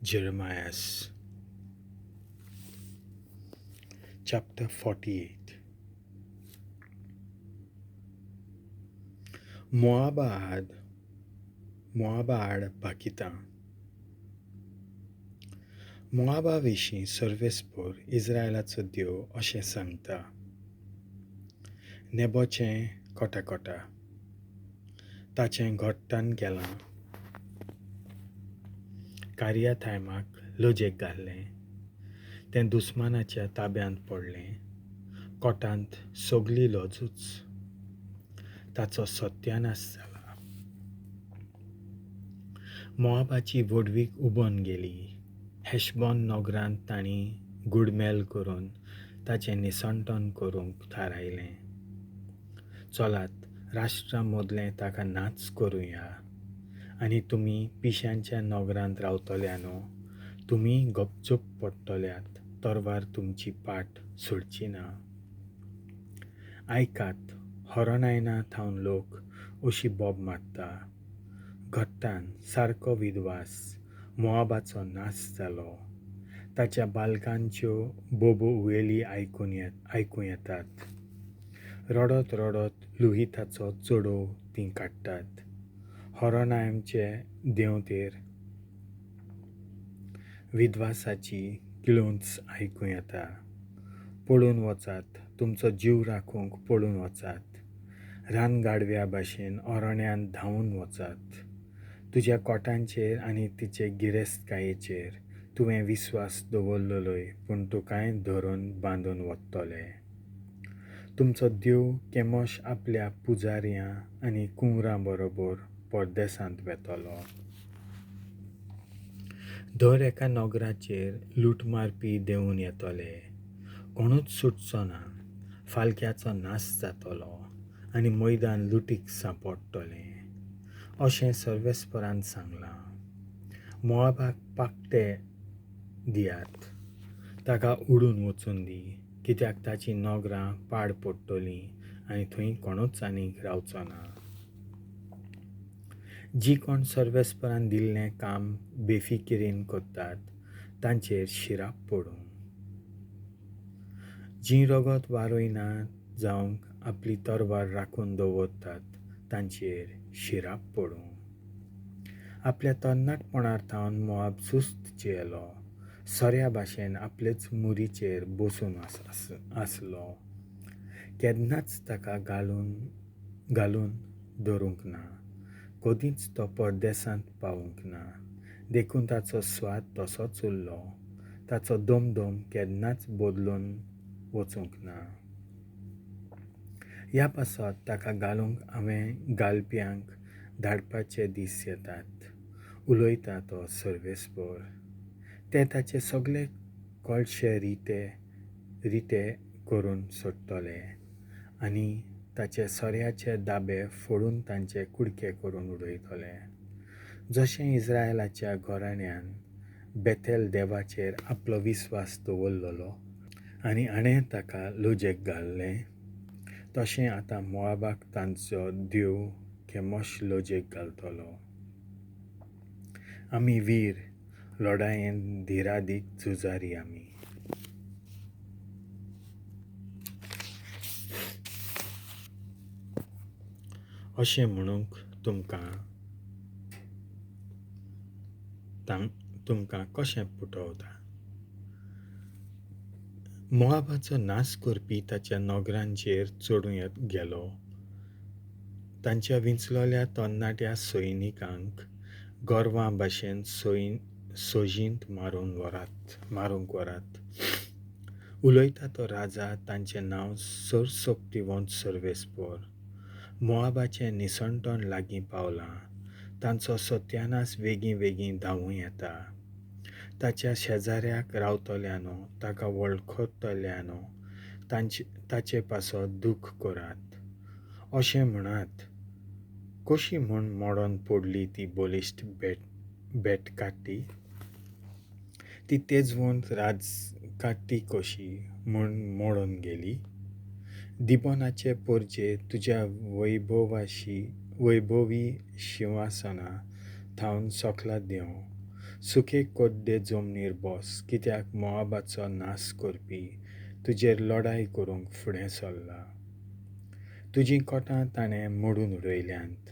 Jeremias chapter 48. मोआबा आड मोआबा आड भाकितां. मोआबा विशीं सर्वेस्पोर इस्रायलाचो देव अशें सांगता, नेबोचें कोटाकोटा ताचें घट्टाण गेलां. कारियाथायमाक लजेक घाल्लें, तें दुस्मानाच्या ताब्यांत पडलें. कोटांत सगली लजूच, ताचो सत्यानाश जाला. मोआबाची व्हडवीक उबोन गेली. हेशबॉन नगरांत तांणी घुडमेल करून ताचें निसंटन करूंक थारायलें. चलात, राष्ट्रां मदलें ताका नाच करुया. आनी तुमी पिश्यांच्या नगरांत रावतल्यानो, तुमी गपचूप पडटल्यात, तरवार तुमची पाट सोडची ना. आयकात, होरोनायना थावन लोक अशी बोब मारता, घट्टान सारको विद्वास, मोआबाचो नाश जालो. ताच्या बालकांच्यो बोबो उयेली आयकूं येतात. रडत रडत लुहिताचो चडोव तीं काडटात. होरोनायमचे देंवतेर विद्वासाची किळोंच आयकूं येता. पळून वचात, तुमचो जीव राखूंक पळून वचात. रानगाडव्या भाशेन अरण्यांत धांवून वचात. तुज्या कोटांचेर आनी तिचे गिरेस्तकायेचेर तुवें विस्वास दवरलेलोय, पूण तुकाय धरून बांदून वतले. तुमचो देव केमोश आपल्या पुजाऱ्यां आनी कुंवरां बरोबर परदेसांत वेतलो. दर एका नगराचेर लूट मारपी देंवून येतले. कोणूच सुटचो ना. फालक्याचो नाश जातलो आनी मैदान लुटीक सांपडटलें, अशें सर्वेस्परान सांगलां. मोआबाक पाकटे दियात, ताका उडून वचून दी, कित्याक ताचीं नगरां पाड पडटलीं आनी थंय कोणूच आनीक रावचो ना. जीं कोण सर्वेस्परान दिल्लें काम बेफिकिरीन करतात तांचेर शिराप पडूं. जीं रगत वारयना जावंक आपली तरवार राखून दवरतात तांचेर शिराप पडूं. आपल्या तरणाटपणार थावन मोआब सुस्त जियेलो, सोऱ्या भाशेन आपलेच मुरीचेर बसून आसलो. केन्नाच ताका घालून धरूंक ना, कदींच तो परदेसांत पावूंक ना. देखून ताचो स्वाद तसोच उरलो, ताचो दमदम केन्नाच बदलून वचूंक ना. ह्या पासत ताका घालूंक हांवें घालप्यांक धाडपाचे दीस येतात, उलयता तो सर्वेस्पोर. ते ताचे सगळे कळशे रिते रिते करून सोडटले आनी ताचे सोऱ्याचे दाबे फोडून तांचे कुडके करून उडयतले. जशें इस्रायलाच्या घराण्यान बेथेल देवाचेर आपलो विस्वास दवरलेलो आनी हाणें ताका लजेक घाल्लें, तशें आतां मोआबाक तांचो देव केमोश लजेक घालतलो. आमी वीर, लडायेंत धिरादीक झुजारी आमी. अशें म्हणूंक तुमकां कशें पुटवता? मोआबाचो नाश करपी ताच्या नगरांचेर चडून गेलो. तांच्या विंचलोल्या तरणाट्या सैनिकांक गोरवां भाशेन सोजींत मारूंक व्हरात. उलयता तो राजा, तांचें नांव सर्वशक्तिवंत सर्वेस्पोर. मोआबाचें निसंटन लागीं पावलां, तांचो सत्यानाश वेगीं वेगीं धांवूं येता. ताच्या शेजाऱ्याक रावतल्यानो, ताका वळखतल्यानो ताचे पासत दूख करात. अशें म्हणात, कशी म्हूण मोडोन पडली ती बलिश्ट बेटकाटी, ती तेजवंत राजकाटी कशी म्हूण मोडोन गेली. दिबोनाचे परजे तुज्या वैभवी शिंवासना थावन सकला देंव. सुके कोड्डे जमनीर बस, कित्याक मोआबाचो नाश करपी तुजेर लडाय करूंक फुडें सरला. तुजीं कोटां ताणें मोडून उडयल्यांत.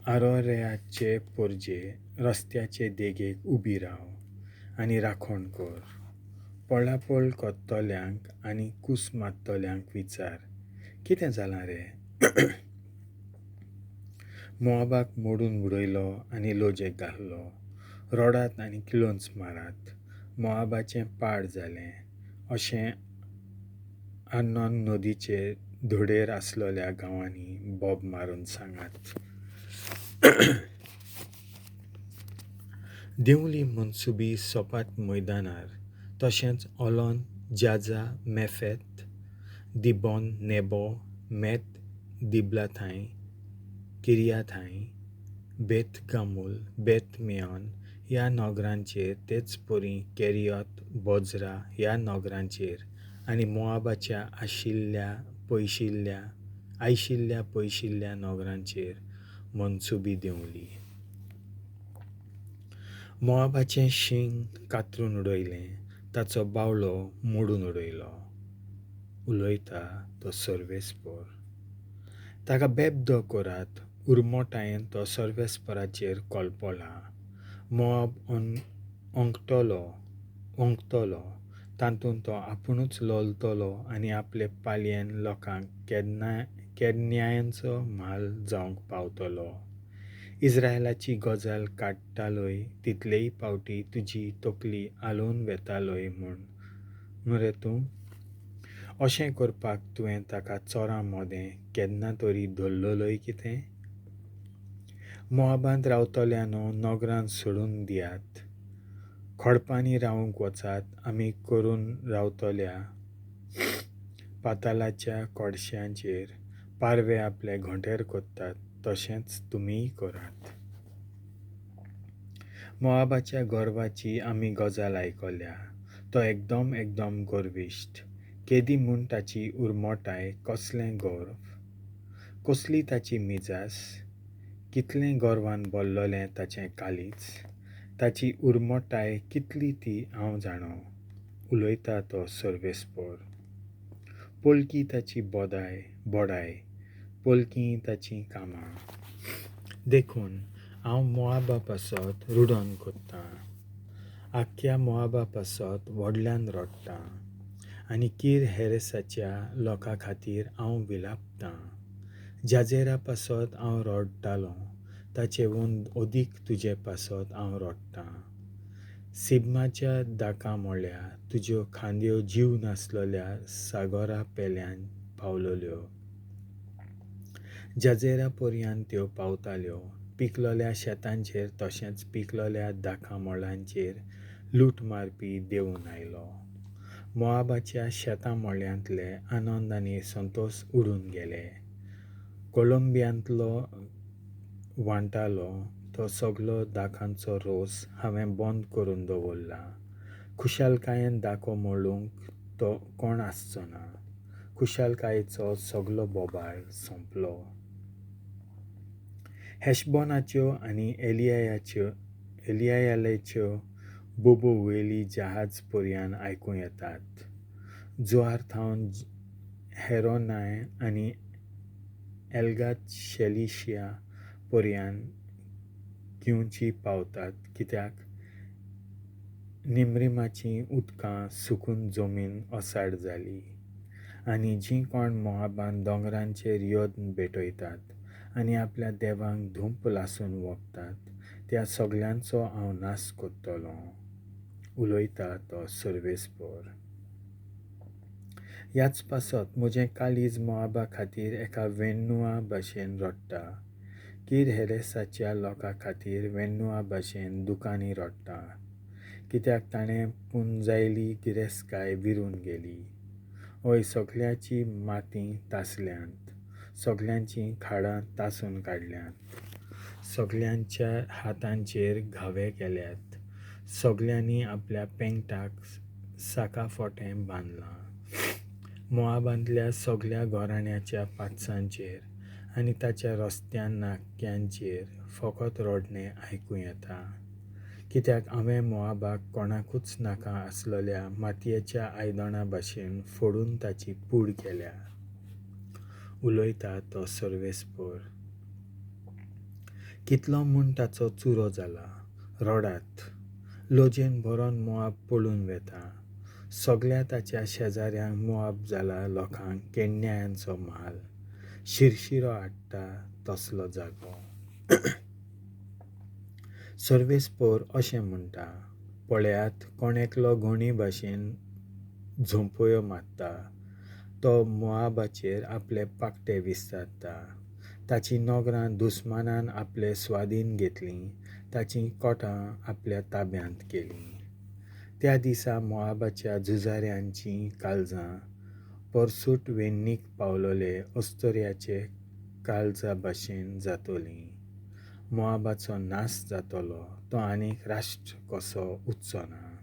आरोरेयाचे पोरजे रस्त्याचे देगेक उबी राव आनी राखण कर. पळापळ करतल्यांक आनी कूस मारतल्यांक विचार, कितें जालां रे? मोआबाक मोडून उडयलो आनी लजेक घातलो. रडात आनी किळोंच मारात, मोआबाचें पाड जालें अशें आर्नोन नदीचे धडेर आसलेल्या गांवांनी बोब मारून सांगात. देंवली मनसुबी सपाट मैदानार, तशेंच Holon, Jahzah, Mephaath, Dibon, Nebo, Beth Diblathaim, Kiriathaim, Beth Gamul, Beth Meon ह्या नगरांचेर, तेच परी केरियोत, बोज्रा ह्या नगरांचेर आनी मोआबाच्या आशिल्ल्या पयशिल्ल्या आयशिल्ल्या पयशिल्ल्या नगरांचेर मनसुबी देंवली. मोआबाचें शींग कातरून उडयलें, ताचो बावलो मोडून उडयलो. उलयता तो सर्वेस्पर. ताका बेबदो करात, उर्मोटायेन तो सर्वेस्पराचेर कोलपला. मोआब ओंकतलो ओंकतलो, तातूंत तो आपुणूच लोलतलो आनी आपले पालयेन लोकांक केदन्यायांचो म्हाल जावंक पावतलो. इस्रायलाची गजाल काडटालोय तितलेय पावटी तुजी तकली हालोवन वेतालोय म्हूण मरे तूं? अशें करपाक तुवें ताका चोरां मदें केन्ना तरी धरलेलोय कितें? मोआबांत रावतल्यांनो, नगरां सोडून दियात, खडपांनी रावंक वचात. आमी करून रावतल्या पातालाच्या कोडश्यांचेर पारवे आपले घोंटेर करतात तशेंच तुमीय करात. मोआबाच्या गर्वाची आमी गजाल आयकल्या. तो एकदम एकदम गर्विश्ट. केदी म्हूण ताची उर्मोटाय, कसलें गर्व, कसली ताची मिजास, कितलें गर्वान भरलेलें ताचें काळीज, ताची उर्मोटाय कितली ती हांव जाणो. उलयता तो सर्वेस्पर. पोलकी ताची बडाय, पोलकी ताचीं कामां. देखून हांव मोआबा पासत रुडन करतां, आख्ख्या मोआबा पासत व्हडल्यान रडटां आनी कीर हेरेसाच्या लोकां खातीर हांव विलापतां. जाजेरा पासत हांव रडटालों ताचेहून अदीक तुजे पासत हांव रडटां. सिबमाच्या दाका म्हळ्या तुज्यो खांदयो जीव नासलेल्या सागरा पेल्यान पावलेल्यो. जाजेरा पर्यान त्यो पावताल्यो. पिकलेल्या शेतांचेर तशेंच पिकलेल्या दाका मळांचेर लूट मारपी देंवून आयलो. मोआबाच्या शेतां मळ्यांतले आनंद आनी संतोश उडून गेले. कोलंबियांतलो वांटालो तो सगलो दाकांचो रोस हांवें बंद करून दवरला. खुशालकायेन दाको मळूंक तो कोण आसचो ना. खुशालकायेचो सगलो बोबाळ सोंपलो. हेशबोनाच्यो आनी एलियायालेच्यो बोबो वयली जहाज पर्यान आयकूं येतात. जुवार थावन हेरोनाय आनी एल्गात शेलिशिया पर्यान घेवची पावतात, कित्याक निमरिमाचीं उदकां सुकून जमीन ओसाड जाली. आनी जीं कोण मोआबान दोंगरांचेर यत्न भेटयतात आनी आपल्या देवांक धूप लासून वखतात त्या सगल्यांचो हांव नाश करतलों. उलयता तो सर्वेस्पर. ह्याच पासत म्हजें काळीज मोआबा खातीर एका वेन्नुआ भाशेन रडटा. कीर हेरेसाच्या लोकां खातीर वेन्नुआ भाशेन दुकांनी रडटा, कित्याक ताणें पुंजायली गिरेस्तकाय विरून गेली. हय, सगळ्याची माती तासल्यांत, सगळ्यांचीं खाडां तासून काडल्यांत, सगळ्यांच्या हातांचेर घावे केल्यात, सगळ्यांनी आपल्या पेंगटाक साका फोटें बांदलां. मोआबांतल्या सगळ्या घराण्याच्या पात्सांचेर आनी ताच्या रस्त्या नाक्यांचेर फकत रडणें आयकूं येता, कित्याक हांवें मोआबाक कोणाकूच नाका आसलेल्या मातयेच्या आयदनां भाशेन फोडून ताची पूड केल्या, उलयता तो सर्वेस्पर. कितलो म्हूण ताचो चुरो जाला, रडात, लजेन भरोन मोआब पळून वेता. सगळ्या ताच्या शेजाऱ्यांक मोआब जाला लोकांक केन्यायांचो म्हाल, शिरशिरो हाडटा तसलो जागो. सर्वेस्पर अशें म्हणटा, पळयात, कोण एकलो घोणी भाशेन झोंपयो मारता, तो मोआबाचेर आपले पाकटे विस्तारता. ताचीं नगरां दुस्मानान आपले स्वादीन घेतलीं, ताचीं कोटां आपल्या ताब्यांत केलीं. त्या दिसा मोआबाच्या झुजाऱ्यांचीं काळजां परसूट वेन्नीक पावलोले अस्तुऱ्याचे काळजा भाशेन जातलीं. मोआबाचो नाश जातलो, तो आनीक राष्ट्र कसो उरचो ना,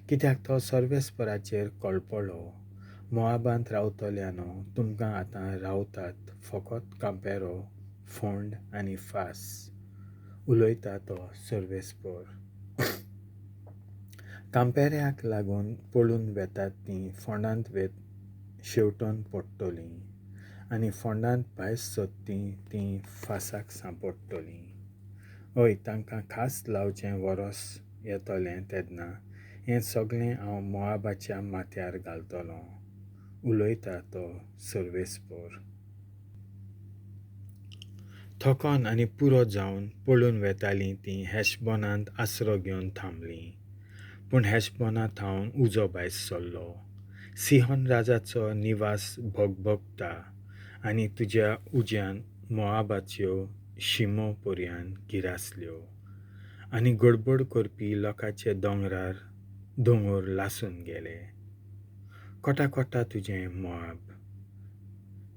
कित्याक तो सर्वेस्पराचेर कळपळो. मोआबांत रावतल्यांनो, तुमकां आतां रावतात फकत कांपेरो, फोंड आनी फास, उलयता तो सर्वेस्पर. कांपेऱ्याक लागून पळून वेतात तीं फोंडांत शेंवटून पडटलीं, आनी फोंडांत भायर सरतीं तीं फासाक सांपडटलीं. हय, तांकां खास लावचें वरोस येतलें तेन्ना हें सगळें हांव मोआबाच्या माथ्यार घालतलों, उलयता तो सर्वेस्पर. थकोन आनी पुरो जावन पळून वेतालीं तीं हेशबोनांत आसरो घेवन थांबलीं. पूण हेशबोना थावन उजो भायर सरलो, सिहोन राजाचो निवास भगभगता आनी तुज्या उज्यान मोआबाच्यो शिमो पर्यान गिरासल्यो आनी गडबड करपी लोकांचे दोंगरार दोंगर लासून गेले. कोटा तुजें मोआब,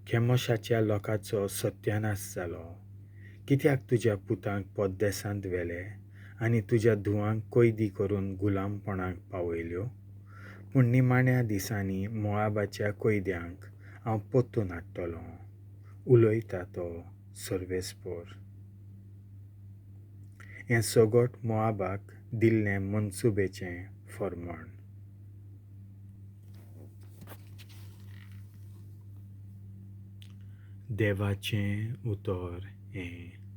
खेमोशाच्या लोकांचो सत्यानाश जालो. कित्याक तुज्या पुतांक परदेसांत व्हेले आनी तुज्या धुवांक कैदी करून गुलामपणाक पावयल्यो? पूण निमाण्या दिसांनी मोआबाच्या कैद्यांक हांव परतून हाडटलों, उलयता तो सर्वेस्पर. हें सगट मोआबाक दिल्लें मनसुबेचें फर्माण. देवाचें उतर हें.